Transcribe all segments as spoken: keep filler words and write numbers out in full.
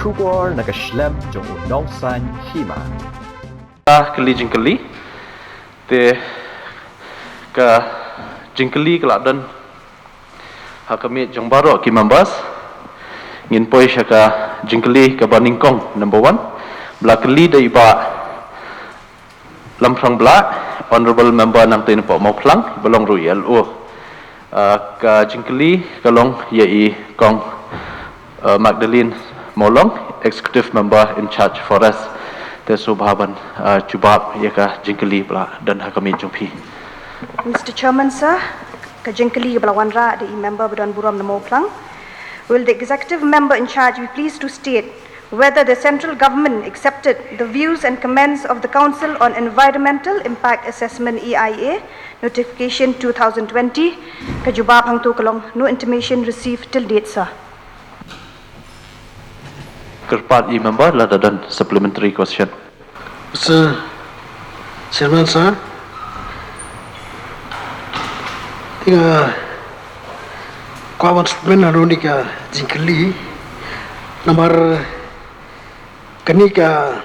Khubor na ka shlem jong u nongsan hima. Ka kylli jingkylli. Te ka jingkylli ka la don ha ka miej jong baroh ki members. Ngin poi sha ka jingkylli kaba nyngkong, number one. Ba la kylli da i Bah Lamphrang Blah, Honorable Member Nangtei Nongpoh Mawphlang, ba long ruh i L O. Ah, ka jingkylli ka long ïa i Kong, ah, Magdalene Mawlong, Executive Member in Charge Forest. Te sngewbha ban, ah, jubab ïa ka jingkylli ba la don ha ka miej jong phi. Mister Chairman, sir, ka jingkylli ba la wanrah da i member ba don burom na Mawphlang. Will the executive member in charge be pleased to state whether the central government accepted the views and comments of the Council on Environmental Impact Assessment, E I A, Notification two thousand twenty? Ka jubab hangto ka long, no intimation received till date, sir. Kyrpad i member, lada don supplementary question. Mister Chairman, sir, te nga kwah ban supplement halor kane ka jingkylli. Namar kane ka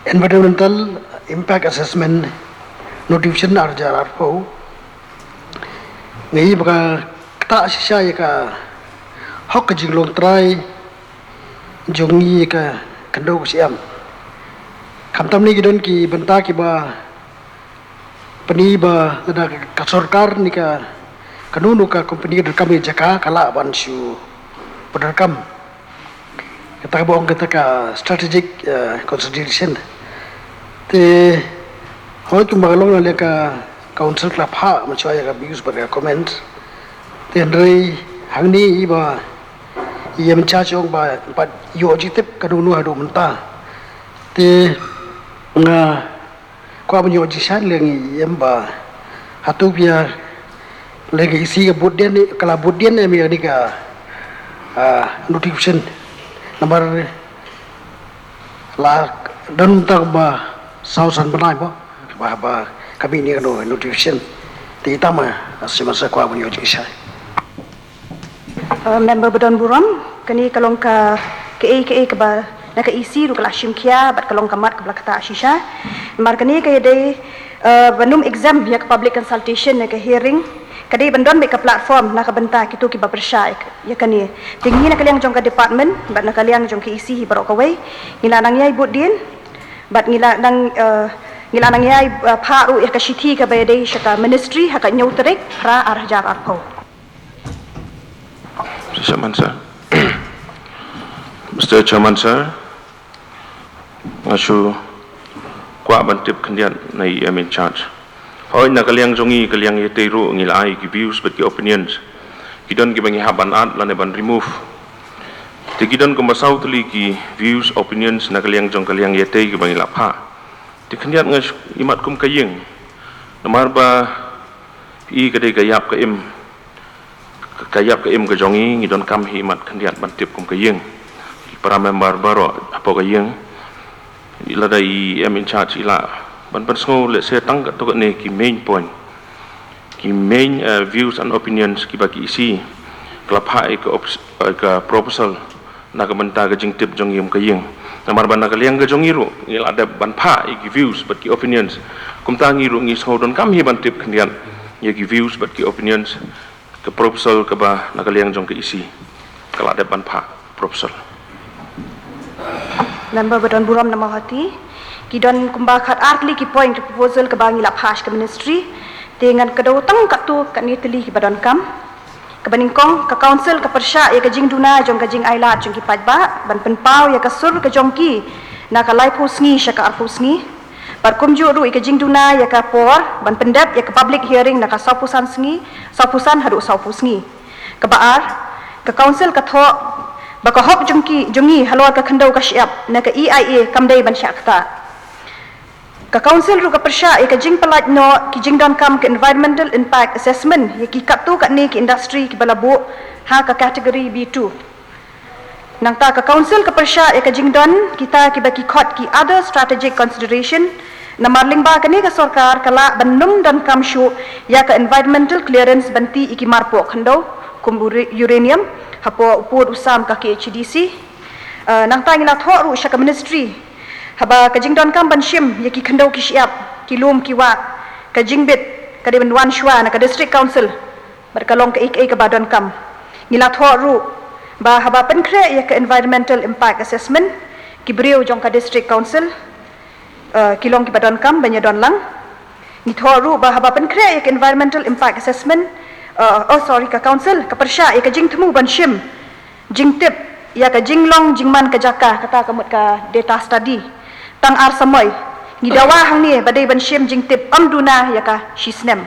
Environmental Impact Assessment Notification ar hajar arphew, nga i ba ka ktah shisha ïa ka hok ka jinglong trai jong ngi ïa ka khyndew ka shyiap. Khamtam ne ki don ki bynta kiba pyni ba lada ka sorkar ne ka, kano kano ka company ka donkam ïa jaka, ka lah ban shu pyndonkam. Kata kaba ong kata ka strategic, eh, consideration. Te hooid, kumba ka long na liang ka council ka la phah mynshuwa ïa ka views bad ka comment. Te hynrei hangne i Bah E M in charge ong ba pat ïoh jingtip kano kano haduh mynta. Te nga kwah ban ïoh jingshai lei ngi em ba hato phi ïa lei ngi isi ka bud dien, ka la bud dien em ïa ni ka, ah, notification. Namar la don tang ba saw san bnai ba, ba, ba ka mih ni ka no-, notification. Te ita ma, ah, sima sa kwah ban ïoh jingshai. Uh, member ba don burom, kane ka long ka, kaei kaei kaba na ka E C ruh ka la shim khia bad ka long ka mat kaba la ktah shisha. Namar kane ka ïadei, uh, ban ym exempt ïa ka public consultation ne ka hearing, ka dei ban don beit ka platform na ka bynta kito kiba pyrshah ïa ka, ïa kane. Te ngi na ka liang jong ka department bad na ka liang jong ka E C hi baroh kawei, ngi la nang ïai bud dien bad ngi la nang, uh, ngi la nang ïai, uh, phah ruh ïa ka shithi kaba ïadei sha ka ministry ha ka hynñiew tarik Phra ar hajar arphew. Mister Chairman, sir. Mister Chairman, sir, nga shu kwah ban tip khyndiat na i E M in charge. Hooid, na ka liang jong ngi, ka liang ïatei ruh ngi la ai ki views bad ki opinions. Ki don kiba ngi hap ban add lane ban remove. Te ki don kumba saw tylli ki views, opinions na ka liang jong ka liang ïatei kiba ngi la phah. Te khyndiat nga shu imat kum ka ïing. Namar ba i ka dei ka ïap ka im, ka ïap ka im ka jong ngi, ngi donkam hi imat khyndiat ban tip kum ka ïing. Para member baroh hapoh ka ïing, lada i E M in charge i lah ban pynsngew lehse tang katto katne ki main point, ki main, eh, views and opinions kiba ka E C ka la phah ïa ka op-, ïa ka proposal na ka bynta ka jingtip jong ngi kum ka ïing. Namar ba na ka liang ka jong ngi ruh ngi la dep ban phah ïa ki views bad ki opinions. Kumta ngi ruh ngi sngew donkam hi ban tip khyndiat ïa ki views bad ki opinions, ka proposal kaba na ka liang jong ka E C ka la dep ban phah proposal. Member ba don burom na Mawhati, ki don kumba khat ar tylli ki point ka proposal kaba ngi la phah sha ka ministry. Te ngan kdew tang katto katne tylli kiba donkam. Kaba nyngkong, ka council ka pyrshah ïa ka jingduna jong ka jingailad jong ki paidbah ban pynpaw ïa ka sur ka jong ki na ka laiphew sngi sha ka arphew sngi. Bad kumjuh ruh ïa ka jingduna ïa ka por ban pyndep ïa ka public hearing na ka sawphew san sngi, sawphew san haduh sawphew sngi. Kaba ar, ka council ka thoh ba ka hok jong ki, jong ngi halor ka khyndew ka shyiap na ka E I A kam dei ban shah ktah. Ka council ruh ka pyrshah ïa ka jingpyllait noh ki jingdonkam ka environmental impact assessment ïa ki katto katne ki industry kiba la buh ha ka category B two. Nangta ka council ka pyrshah ïa ka jingdon kita kiba ki khot ki other strategic consideration. Namar lyngba kane ka sorkar ka lah ban ym donkam shuh ïa ka environmental clearance ban tih ïa ki marpoh khyndew kum ure-, uranium hapoh u pud u sam ka K H A D C. Uh, nangta ngi la thoh ruh sha ka ministry haba ka jingdonkam ban shim ïa ki khyndew ki shyiap, ki lum ki wah, ka jingbit ka dei ban wan shuwa na ka district council bad ka long kaei kaei kaba donkam. Ngi la thoh ruh ba haba pynkhreh ïa ka environmental impact assessment, ki briew jong ka district council uh, ki long kiba donkam ban ïadon lang. Ngi thoh ruh ba haba pynkhreh ïa ka environmental impact assessment, uh, oh sorry, ka council ka pyrshah ïa ka jingthmu ban shim jingtip ïa ka jinglong jingman ka jaka, kata ka mut ka data study, tang ar samoi. Ngi dawa hangne ba dei ban shim jingtip ym duna ïa ka shisnem.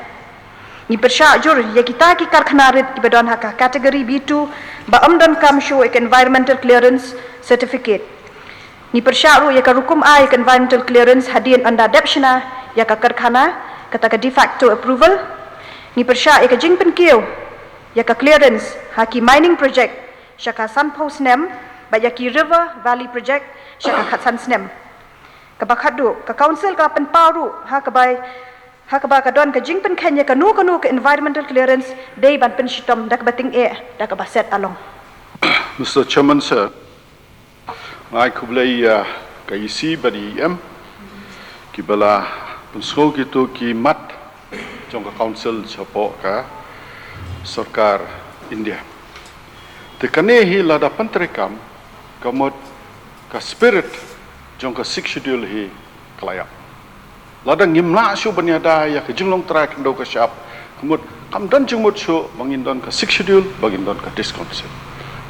Ngi pyrshah jur ïa kita ki karkhana rit kiba don ha ka category B two ba ym donkam shuh ïa ka environmental clearance certificate. Ngi pyrshah ruh ïa ka rukom ai ka environmental clearance hadien ynda dep shna ïa ka karkhana, kata ka de facto approval. Ngi pyrshah ïa ka jingpynkiew ïa ka clearance ha ki mining project sha ka sanphew snem, bad ïa ki river valley project sha ka khatsan snem. Kaba khatduh, ka council ka pynpaw ruh ha kaba, ha kaba ka don ka jingpynkheiñ ïa kano kano ka environmental clearance dei ban pynshitom da kaba tyngeh, da kaba set along. Mr Chairman Sir, nga ai khublei ïa ka E C bad E M kiba la pynsngew kito ki mat jong ka council shapoh ka sorkar India. Te kane hi lada pyntreikam, ka mut ka spirit jong ka Sixth Schedule hi ka la ïap. Lada ngim lah shuh ban ïada ïa ka jinglong trai khyndew ka shyiap, ka mut kam don jingmut shuh ba ngin don ka Sixth Schedule, ba ngin don ka District Council.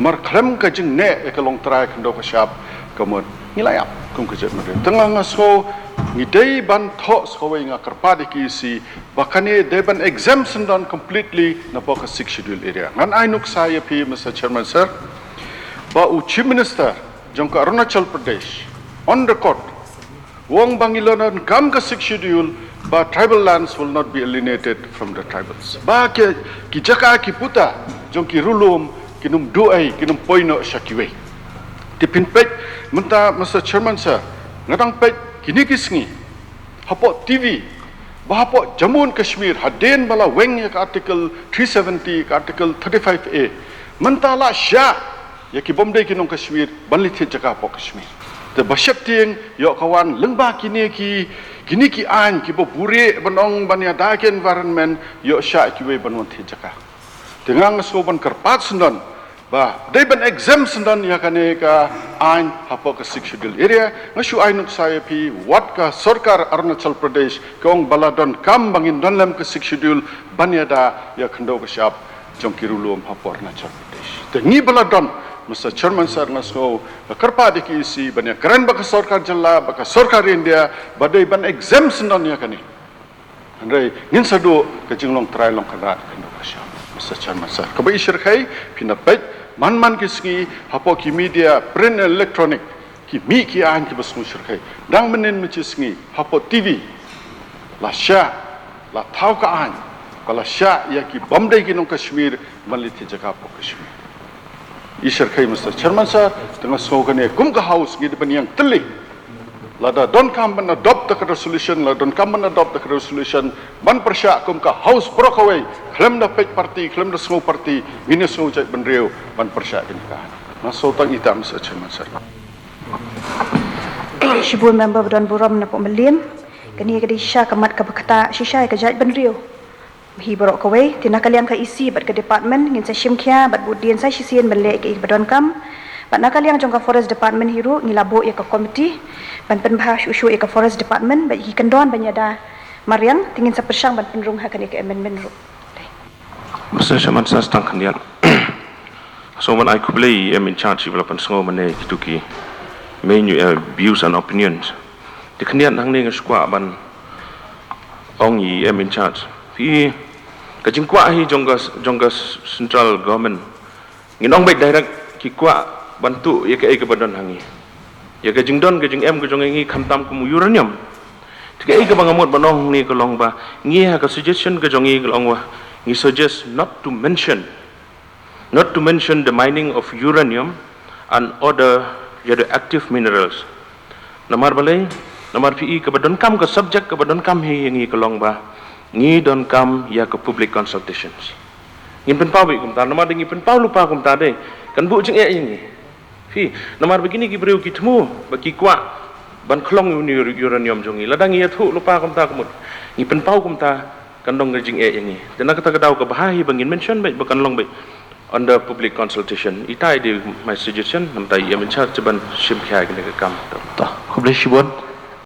Mar khlem ka jingneh ïa ka long trai khyndew ka shyiap, ka mut ngi la ïap kum ka jaitbynriew. Te nga sngew ngi dei ban thoh sa kawei, nga kyrpad ïa ka E C ba kane dei ban exempt syndon completely napoh ka Sixth Schedule area. Ngan ai nuksa ïa phi, Mr Chairman Sir, ba u Chief Minister jong ka Arunachal Pradesh on record u ong ba ngi la donkam ka Sixth Schedule, ba tribal lands will not be alienated from the tribals. Ba ki, ki jaka ki puta jong ki riewlum kin ym duh ei, kin ym poi noh sha kiwei. Te phin peit mynta, Mr Chairman Sir, nga dang peit kine ki sngi hapoh T V ba hapoh Jammu and Kashmir, hadien ba la weng ïa ka Article three seventy, ka Article thirty-five A, mynta la shah ïa ki bym dei ki nong Kashmir ban leit thied jaka hapoh Kashmir. Te ba sheptieng ïoh ka wan lyngba kine ki, kine ki aiñ kiba buhrieh ban ong ban ïada ïa ka environment, ïoh shah ïa kiwei ban wan thied jaka. Te nga sngew ban kyrpad syndon ba dei ban exempt syndon ïa kane ka aiñ hapoh ka Sixth Schedule area. Nga shu ai nuksa ïa phi, wat ka sorkar Arunachal Pradesh ka ong ba la donkam ba ngin don lem ka Sixth Schedule ban ïada ïa ka khyndew ka shyiap jong ki riewlum hapoh Arunachal Pradesh. Te ngi ba la don, Mr Chairman Sir, nga sngew ka kyrpad ïa ka E C ban ïakren bad ka sorkar jylla, bad ka sorkar India, ba dei ban exempt syndon ïa kane. Hynrei ngin sa duh ka jinglong trai long kynrad ka khyndew ka shyiap, Mr Chairman Sir. Kaba i shyrkhei, phin da peit man man ki sngi hapoh ki media print and electronic, ki mih ki aiñ kiba sngew shyrkhei. Dang mynnin mynshi sngi hapoh T V la shah, la thaw ka aiñ ba la shah ïa ki bym dei ki nong Kashmir ban leit thied jaka hapoh Kashmir. I shyrkhei, Mr Chairman Sir, te nga sngew kane kum ka House ngi dei ban ïeng tylli. Lada donkam ban adopt da ka resolution, lada donkam ban adopt da ka resolution ban pyrshah kum ka House baroh kawei, khlem da peit party, khlem da sngew party, ngin ïa sngew jaitbynriew ban pyrshah kane ka aiñ. Nga sngew tang ita, Mr Chairman Sir. Shibun member ba don burom napoh Mylliem. Kane ka dei shisha ka mat kaba ktah shisha ïa ka jaitbynriew. Hi baroh kawei, te na ka liang ka E C bad ka department ngin sa shim khia bad bud dien sa shisien ban leh ïa kaei ba donkam. Bad na ka liang jong ka forest department hi ruh ngi la buh ïa ka committee ban pynbha shuh shuh ïa ka forest department bad ïa ki kyndon ban ïada mariang, te ngin sa pyrshang ban pynrung ha kane ka amendment ruh. Mr Chairman Sir, tang khyndiat. So ban ai khublei ïa i M in charge iba la pynsngew mynne kito ki mei, eh, views and opinions. Te khyndiat hangne nga sngewkwah ban ong ïa i M in charge. Phi, ka jingkwah hi jong ka, jong ka central government. Ngin ong beit direct, ki kwah ban tuh ïa kaei kaba don ha ngi. Ïa ka jingdon ka jingem ka jong ngi khamtam kum u uranium. Te kaei kaba nga mut ban ong hangne ka long ba ngi, ha ka suggestion ka jong ngi ka long ba ngi suggest not to mention, not to mention the mining of uranium and other radioactive minerals. Namar balei? Namar phi i kaba donkam, ka subject kaba donkam hi ïa ngi ka long ba ngi donkam ïa ka public consultations. Ngin pynpaw beit kumta, namar lada ngi pynpaw lypa kumta de kan buh jingeh ïa ngi. Phi, namar ba kine ki briew ki thmu ba ki kwah ban khlong ïa une u uranium jong ngi. Lada ngi ïathuh lypa kumta ka mut, ngi pynpaw kumta, kan long ka jingeh ïa ngi. Te na kata ka daw kaba bha hi ba ngin mention beit ba kan long beit under public consultation. Ita i dei my suggestion, namar ita i em in charge ban shim khia kine ki kam. To, khublei shibun.